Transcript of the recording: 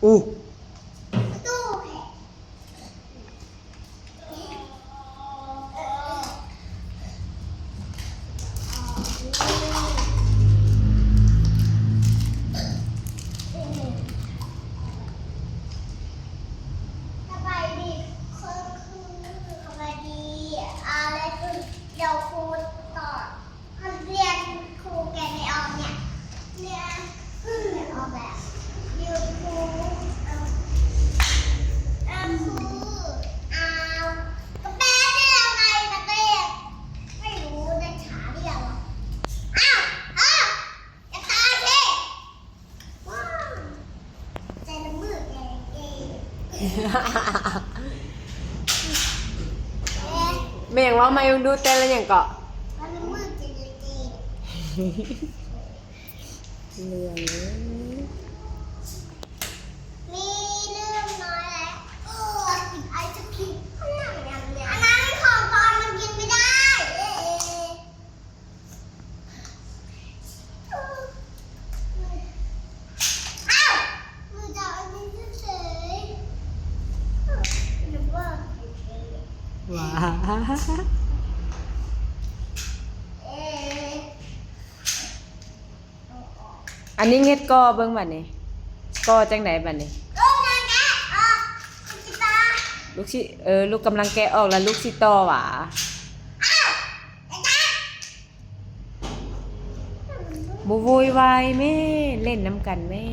ອູ້ ສະບາຍດີຄຸນຄູ ສະບາຍດີ ອາ ແລະ ຄຸນ ດຽວຄູຕອບ ຮຽນຄູແກະໄມ້ອອກເນຍ ເນຍ ອອກແບບ ຢູ່ຄູ ເອີ ເອີ ຄູ ເອົາ ກະແປເນຍ ເອົາໄປນະເຕະ ໄມ່ຮູ້ໃນຂາດຽວ ອ້າວ ເອີ ຈະຕາຍເທ ວ້າວ ໃຈລະມືດແດງເອ ແມ່ຫຍັງ ເວົ້າໃໝ່ເບິ່ງດູ ແຕ່ລະຫຍັງເກາະ? ເລື່ອງເອີຍ ມີເລື່ອງນ້ອຍແຫຼະ ເອີ ກິນໄອສະຄຣີມ ອັນນັ້ນຂອງປອນ ມັນກິນໄມ່ໄດ້ ເອີ. ອ້າວ ມືຈະເອົາອັນນີ້ເສຍໆ ໜຶກວ່າ ວ້າ ເອີ ອັນນີ້ເຮັດກໍເບິ່ງບັດນີ້ ກໍຈັ່ງໃດບັດນີ້ ລູກຊິ ເອີ ລູກກຳລັງແກະອອກ ແລ້ວລູກຊິຕໍ່ຫວາ? ບໍ່ໂວຍວາຍແມ່ ຫຼິ້ນນຳກັນແມ່.